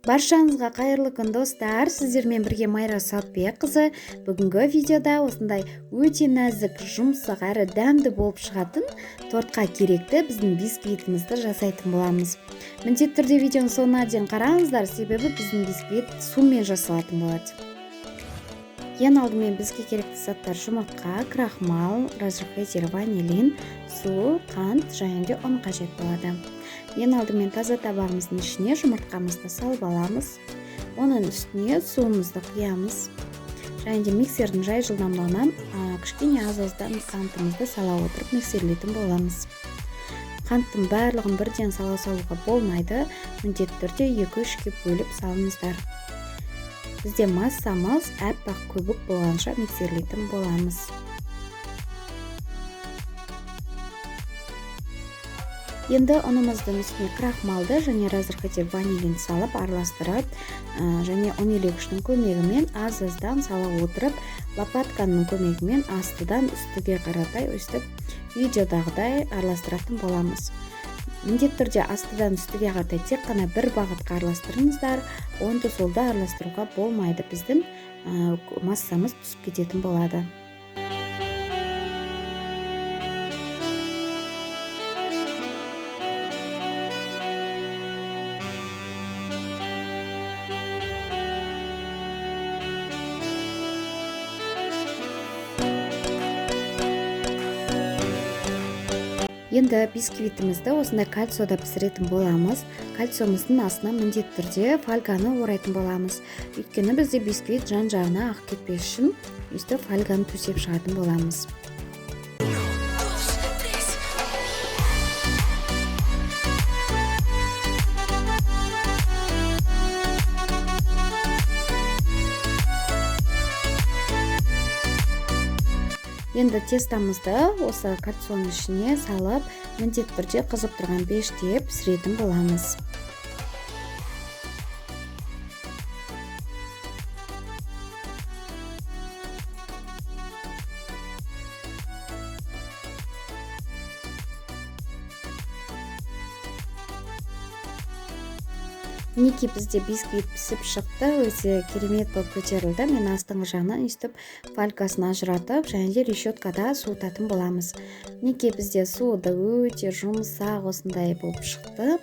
Баршаңызға қайырлы күн, достар! Сіздермен бірге Майра Сауытбекқызы. Бүгінгі видеода осындай өте нәзік, жұмсақ әрі дәмді болып шығатын тортқа керекті біздің бисквитімізді жасайтын боламыз. Міндетті түрде видеоның соңына дейін қараңыздар, себебі біздің бисквит сумен жасалатын болады. Ең алдымен бізге керекті заттар: жұмыртқа, крахмал, разрыхлитель, ванилин, су, қант және де ұн қажет болады. Ең алдымен таза табағымыздың ішіне жұмыртқамызды салып аламыз. Оның үстіне суымызды құямыз. Және де миксердің жай жылдамдығынан кішкене аз-аздан қантымызды сала отырып миксерлейтін боламыз. Қанттың барлығын бірден сала салуға болмайды. Міндетті түрде 2-3-ке бөліп салыңыздар. Бізде массамыз әппақ көбік болғанша миксерлейтін боламыз. Енді ұнымыздың үстіне крахмалды және разрыхлитель, ванилин салып араластырып, және ұн елегіштің көмегімен аз-аздан сала отырып, лопатканың көмегімен астыдан үстіге қаратай өстіп видеодағыдай араластыратын боламыз. Міндетті түрде астыдан үстіге қаратай тек қана бір бағытқа араластырыңыздар, оңды солды араластыруға болмайды, біздің массамыз түсіп кететін болады. Енді бисквитімізді осындай кольцода пісіретін боламыз. Кольцомыздың астына міндетті түрде фольганы орайтын боламыз. Өйткені бізде бисквит жан-жағына ағып кетпес үшін өстіп фольганы төсеп шығатын боламыз. Енді тестамызды осы кольцоның ішіне салып, міндетті түрде қызып тұрған пеште пісіретін боламыз. Мінекей, бізде бисквит пісіп шықты, өте керемет болып көтерілді. Мен астыңғы жағынан өйстіп фольгасын ажыратып және де решеткада суытатын боламыз. Мінекей, бізде суыды, өте жұмсақ осындай болып шықты.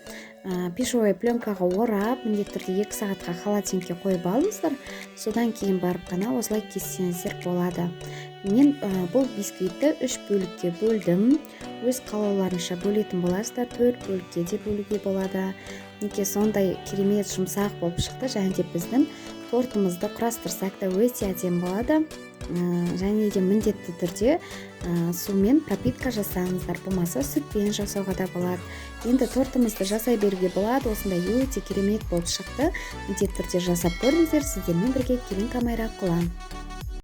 Пищевой пленкаға орап, міндетті түрде 2 сағатқа холодильникке қойып алыңыздар. Содан кейін барып қана осылай кессеңіздер болады. Мен бұл бисквитті 3 бөлікке бөлдім. Өз қалауларынша бөлетін боласыздар, 4 бөлікке де бөлуге болады. Мінекей, сондай керемет жұмсақ болып шықты. Және де біздің тортымызды құрастырсақ та өте әдемі болады. Және де міндетті түрде сумен пропитка жасаңыздар, болмаса сүтпен жасауға да болады. Енді тортымызды жасай беруге болады. Осындай өте керемет болып шықты. Міндетті түрде жасап көріңіздер. Сіздермен бірге Келін Камайра Құлан.